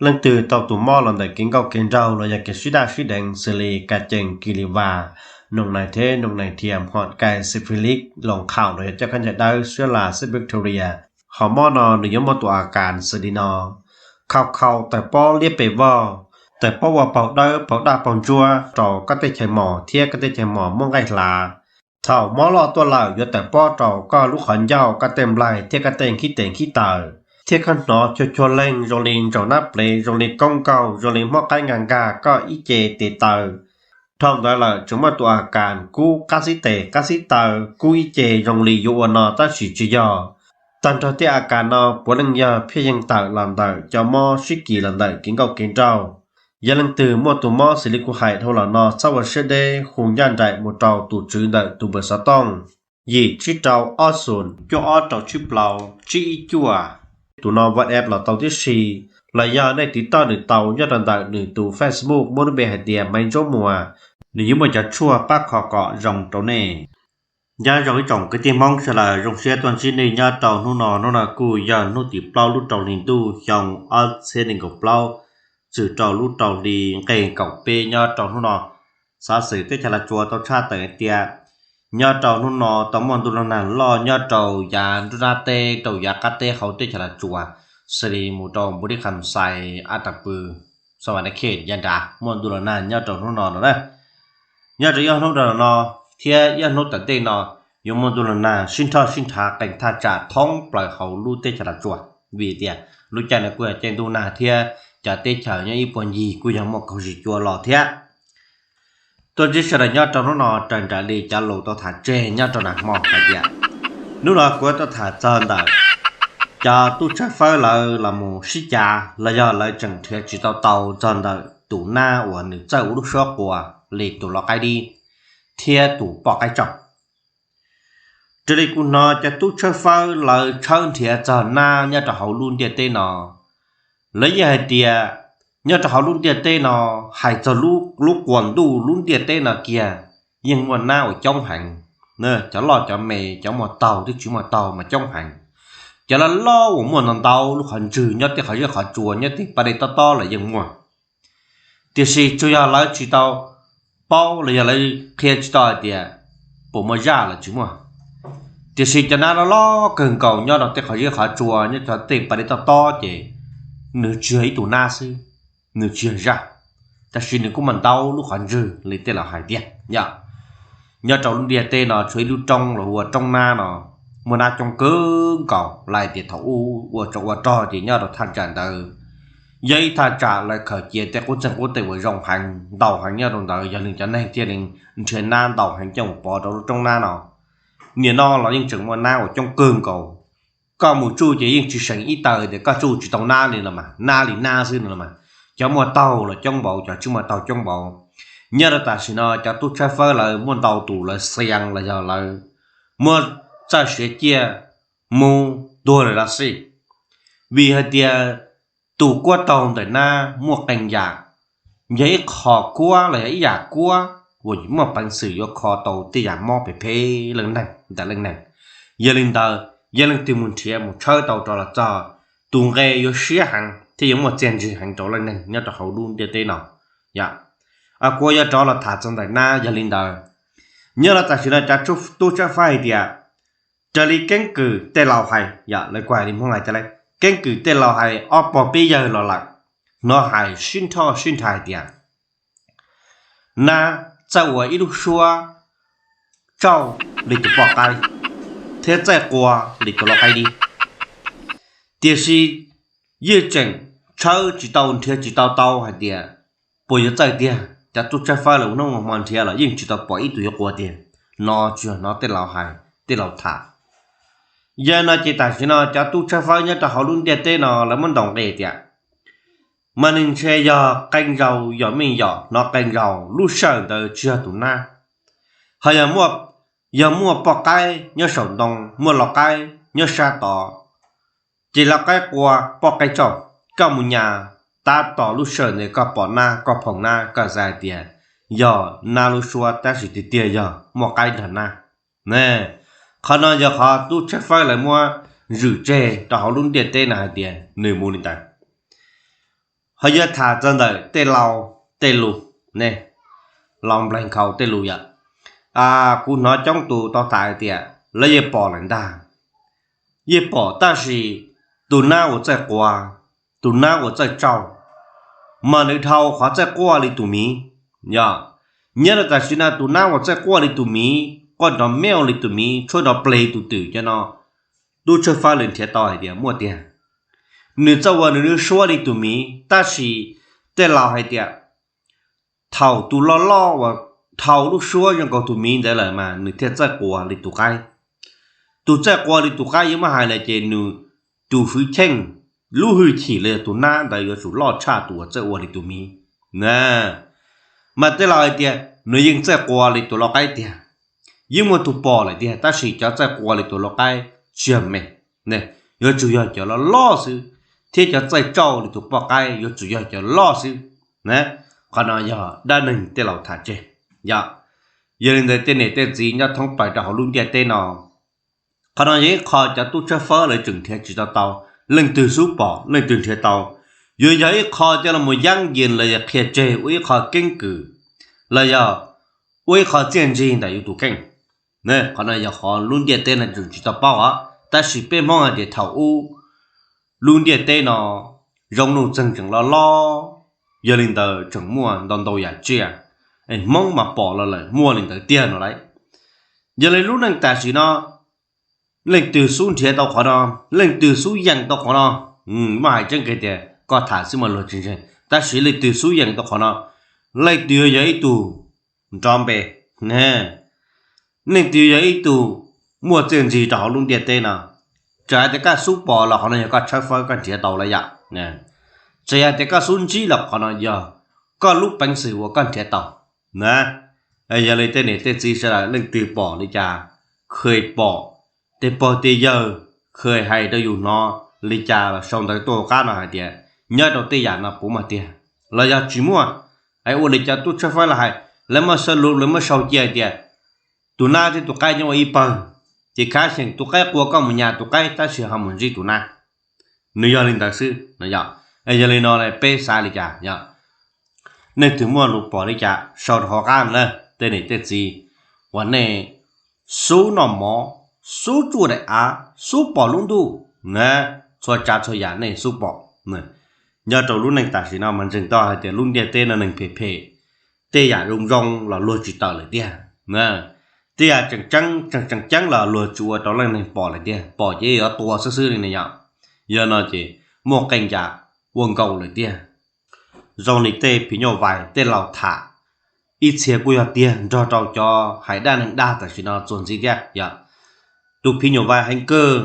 Leej twg tau tus mob los ntawm kev nkauj kev nraug los yog kev sib daj sib deev xws li ka cees kis lis vas, noog nais thiab noog nais thiam, hom kais, syphilis, loos khaum los yog coj khaub ncaws dawb, siab las, xib bacteria, ho mob no nws yuav muaj tus a kas xws li no: khau khau, tawm pob liab pes vog, tawm pob ua paug dawb paug daj paug ntsuab rau koj tej chaw mos thiab koj tej chaw mos muaj nqaij hlav. Thaum mob loj tuaj lawm yuav tawm pob rau koj lub qhov ncauj, koj tej nplaig thiab koj tej nkhib tes nkhib taw, thiab koj hnov chua chua leeg zoo li ntsaum nab plev, zoo li koob nkaug, zoo li muab qaib nkag nkag koj ib ce tes taw. Dhau ntawd lawm tseem muaj tus a kas kub qab xib tes qab xib taw, kub ib ce zoo li yuav ua no tab sis tsis yog. Tag nrho tej a kas no puav leej yog phiaj yeeg tawm los ntawm cov mob sib kis los ntawm kev nkauj kev nraug. Yog leej twg muaj tus mob xws li kuv hais dhau los no txhob ua siab deb, hu ncaj nraim mus rau tus tswv ntawm tus npawb xov tooj yim tsib rau ob xoom cuaj ob rau tsib plaub tsib ib cuaj. Tus no WhatsApp los tau tib si, los yog nej tiv toj nws tau nyob rau ntawm nws tus Facebook muaj lub npe hais tias Maiv Ntsuab Muas, nws yuav muaj cov tshuaj pab kho kom zoo rau nej. Nyob zoo ib tsoom kwv tij Hmoob sawv daws, zoo siab tuaj ntsib nej nyob rau hnub no. Hnub no kuj yog hnub tim plaub lub rau hli ntuj xyoo ob txhiab nees nkaum plaub, txwm rau lub rau hli nqe kaum peb nyob rau hnub no. Xov xwm teb chaws Los Tsuas tau tshaj tawm hais tias nyob rau hnub no tau muaj ntuj los nag loj nyob rau yav nruab nrab teb, rau yav qab teb hauv teb chaws Los Tsuas, xws li mus rau npus li kham xais, ab ras pw, xo va na khe yav nrad muaj ntuj los nag nyob rau hnub no no na. Nyob rau ib ob hnub rau no thiab ib ob hnub tom ntej no yuav muaj ntuj los nag sib nrhoj sib nrhav qees thaj tsam thoob plaws hauv lub teb chaws Los Tsuas, vim tias lub caij no kuj yog caij ntuj nag thiab cov teb chaws nyob ib puag ncig kuj yog muaj kaug zis cua los thiab. Tuaj ntsib sawv daws nyob rau hnub no raws nraim li cov lus tau tham tseg nyob rau nag hmo hais tias, hnub no kuv tau tham txog ntawm cov tub tshawb fawb lawv los mus sib cav los yog lawv tseem nrhiav tsis tau tau txog ntawm tus nab uas nws txawj ua lub suab quas li tus lau qaib dib thiab tus poj qaib tsaug. Raws li kuv hnov cov tub tshawb fawb lawv tshawb nrhiav txog nab nyob rau hauv lub ntiaj teb no, lawv yeej hais tias nyob rau hauv lub ntiaj teb no, hais txog lub quas ntuj lub ntiaj teb no kiag yeej muaj nab uas coob heev. Cov loj cov me, cov muaj taug thiab tsis muaj taug mas coob heev. Cov loj loj uas muaj ntau ntau lub qhov ntswg nyob tej qhov zeb qhov tsua nyob tej pas dej tob tob los yeej muaj. Tiam sis tsuas yog lawv tsis tau paub los yog lawv qhia tsis tau hais tias puas muaj zaj los tsis muaj. Tiam sis cov nab loj loj kawg nkaus nyob rau tej qhov zeb qhov tsua nyob rau tej pas dej tob tob ces nws tsis yog ib tug nab xwb, nws tsis yog zaj, tab sis nws kuj muaj ntau lub qhov ntswg li tej laus hais tiag yom. Nyob rau lub ntiaj teb no tshuav ib lub roob los ua roob nab no, muaj nab coob kawg nkaus li. Tias thaum ub ua tsov ua rog ces nyob rau thaj tsam ntawd yog ib thaj tsam lawv khaws cia tej qub txeeg qub teg uas zoo heev ntau heev nyob rau ntawd, yog li cov neeg thiaj li nrhiav nab ntau heev coj mus pov rau lub roob nab no. Nim no los yeej tseem muaj nab uas coob kawg nkaus. Koj mus tsuj ces yeej tsis seem ib taw tias koj tsuj tsis tau nab li los mas, nab li nab xwb no los mas. Cov muaj taug los coob npaum, cov tsis muaj taug coob npaum. Nyob rau tam sim no cov tub tshawb fawb lawv muaj ntau tus lawv xias los yog lawv muab txoj sia ciaj mus tuag lawm los xij, vim hais tias tus kuab taug ntawm nab muaj qee yam, yog ib qho kuab los yog ib yam kuab uas muaj peev xwm yuav kho tau tej yam mob phem phem leej neeg ntawm leej neeg. Yog li ntawd, yog leej twg mus nrhiav mus tshawb tau rov los txog, tus nqe yuav siab heev thiab yuav muaj txiaj ntsig heev rau leej neeg nyob rau hauv lub ntiaj teb no. Yog, kuv yuav rov los tham txog ntawm nab. Yog li ntawd, nyob rau tam sim no cov tub tshawb fawb hais tias, raws li keeb kwm tej laus hais, yog lawv kuj hais li Hmoob hais tias, keeb kwm tej laus hais ob pog peb yawg los lawm, hnov hais sib nrhoj sib nrhag hais tias nab txawj ua ib lub suab tsauj li tus poj qaib thiab txawj qua li tus lau qaib dib. Tiam sis yeej tseem tshawb tsis tau nrhiav tsis tau tau hais tias puas yuav txawj tiag. Cov tub tshawb fawb lawv ua hnub ua hmo nrhiav los yeej tsis tau pom ib tug yuav qua tiag. No tsis yog hnov tej laus hais, tej laus tham. Yog no ces tam sim no cov tub tshawb fawb nyob rau hauv lub ntiaj teb no lawv muab ntaus nqe tias, mas nws ntshe yog qee zaus yog meej yom, hnov qee zaus lub sij hawm ntawd tsis yog tus nab, ho yog muaj poj qaib nyob saum ntoo, muaj lau qaib nyob sab tod, ces lau qaib qua poj qaib tsauj. Koj mus nyas tab tom lub sij hawm ntawd koj pom nab, koj phoom nab, koj xav hais tias yog nab lub suab, tab sis tiag tiag yog muaj qaib nrog nab. Qhov no yog qhov tub tshawb fawb lawv muab zwm tseg rau hauv lub ntiaj teb no hais tias nws mus li ntawd. Ho yog tham txog ntawm tej laus tej lus ne, laus nplaig nkhaus tej lus yom, kuv hnov coob tus tau tham hais tias lawv yeej pom lawm ntag, yeej pom tab sis tus nab uas txawj quas, tus nab uas txawj tsauj, mas nws dhau qhov txawj quaj li tus miv. Yog, nyob rau tam sim no tus nab uas txawj quaj li tus miv, quaj nrov meoj li tus miv, tshuab nrov pleg tus twm cov no, tub tshawb fawb lawv nrhiav tau hais tias muaj tiag. Nws txawj ua nws lub suab li tus miv, tab sis tej laus hais tias thaum tus loj loj uas dhau lub suab zoo nkaus tus miv ntawd lawm mas nws thiaj txawj quas li tus qaib. Tus txawj quas li tus qaib yuav muab hais lawm ces nws tus hwj chim, lub hwj chim los yog tus nab ntawd yuav tsum loj tshaj tus uas txawj ua li tus miv. Mas tej laus hais tias nws yeej txawj quas li tus lau qaib tiag, yeej muaj tus pom lawm tiag, tab sis cov txawj quas li tus lau qaib tsis yog me, yuav tsum yog cov loj loj xwb, thiab cov txawj tsauj li tus poj qaib yuav tsum yog cov loj xwb. Qhov no yog dab neeg tej laus tham tseg. Yog, yog li ntawd tej niam tej txiv nyob thoob plaws rau hauv lub ntiaj teb no, qhov no yog ib qho cov tub tshawb fawb lawv tseem nrhiav tsis tau tau, leej twg xub pom leej twg nrhiav tau, yuav yog ib qho coj los yaab yees los yog qhia tseg ua ib qho keeb kwm, los yog ua ib qho txiaj ntsig ntawm yus tus kheej. Qhov no yog qhov lub ntiaj teb no tseem tsis tau paub os, tab sis peb Hmoob hais tias thaum ub lub ntiaj teb no zoo nuj txeeg tseem loj loj, yog li ntawd tseem muaj ntau ntau yam tsiaj, es Hmoob mas pom los lawm muaj li ntawd tiag no lauj. Yog li lub neej tam sim no, leej twg xub nrhiav tau qhov no, leej twg xub yees tau qhov no, muaj hais tseeb kiag tias koj tham xwb mas luag tsis ntseeg, tab sis leej twg xub yees tau qhov no, leej twg yog ib tug nrov npe, leej twg yog ib tug muaj txiaj ntsig rau hauv lub ntiaj teb no. Txawm hais tias koj xub pom los qhov no yog koj tshawb fawb koj nrhiav tau lawm yom. Txawm hais tias koj xub ntsib los qhov no yog koj lub peev xwm uas koj nrhiav tau na. Yog li tej niam tej txiv sawv daws leej twg pom li cas, kheev pom tej pog tej yawg kheev hais rau yus hnov li cas los sau ntawv tuaj hauv qab no hais tias nyob rau tej yam no puas muaj tiag los yog tsis muaj. Ua li cov tub tshawb fawb lawv hais, lawv muab xav lus lawv muab sau cia hais tias tus nab thiab tus qaib nyob ua ib pawg, ces khav xyeem tus qaib qua koj mus nyas tus qaib tab sis ho mus ntsib tus nab. Nws yog li ntawd xwb no yom. Yog li no peb xav li cas yom? Nej twg muaj lus pom li cas sau rau hauv qab na, tej niam tej txiv uas nej xub noj mov, xub tsuj daim av, xub pom lub ntuj na, txhua tsav txhua yam nej xub pom. Nyob rau lub neej tam sim no mas ntseeg tau hais tias lub ntiaj teb no neeg phem phem, tej yam zoo zoo los luag tsis tawm lawm tiag. Tej yam tseem ceeb tseem ceeb los luag tsis ua rau leej neeg pom lawm tiag, pom ces yuav tua xwb xwb li ne yom. Yog no ces muaj qee yam ua nkaus lawm tiag. Zoo li tej phim nyuj vais tej laus tham, ib txhia kuj yog tiag nrog rau cov hais dab neeg dag tam sim no txuas ntxiv thiab yom. Tus phim nyuj vais heev kawg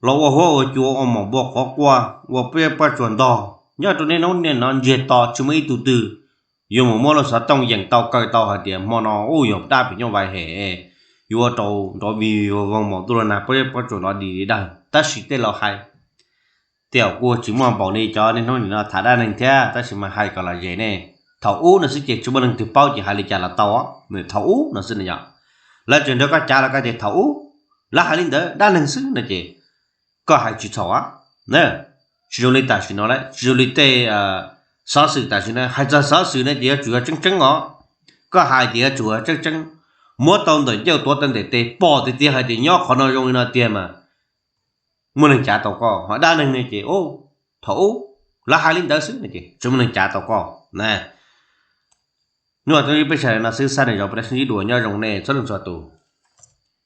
los ua huab ua cua ua mom npua qhuav quaj ua pob zeb pob tsuas ntog nyob rau niaj hnub niaj no ntsiag to tsis muaj ib tug twg yuav mus muab lub xov tooj yeem tau kaw tau hais tias hmo no ub yog dab phim nyuj vais hem, yuav ua rau nrov vig vig voog mom ntuj los nag pob zeb pob tsuas nrov dim li dawg. Tab sis tej laus hais, tej zaum kuj tsis muaj npaum li cov niaj hnub nim no tham dab neeg thiab, tab sis mas hais kom lom zem ne. Thaum ub no xwb ces tsis muaj leej twg paub ces hais li cas los tau, thaum ub no xwb no yom. Lawv tseem nrog koj cav los koj tias thaum ub, lawv hais li ntawd dab neeg xwb no ces koj hais tsis txhaum. Tsis zoo li tam sim no lawm, tsis zoo li tej xov xwm tam sim no. Hais txog xov xwm no ces yuav tsum yog tseeb tseeb os. Koj hais ces yuav tsum yog tseeb tseeb, muab tau ntawm ncauj tuav tau ntawm tes, pom tiag tiag hais tias nyob qhov no zoo li no tiag mas muaj neeg cav tau koj. Ho dab neeg no ces thaum ub lawv hais li ntawd xwb no ces tsis muaj neeg cav tau koj. Nyob rau peb sawv daws no xwb, xab neej zoo peb sib ntsib dua, nyob zoo nej txhua leej txhua tus.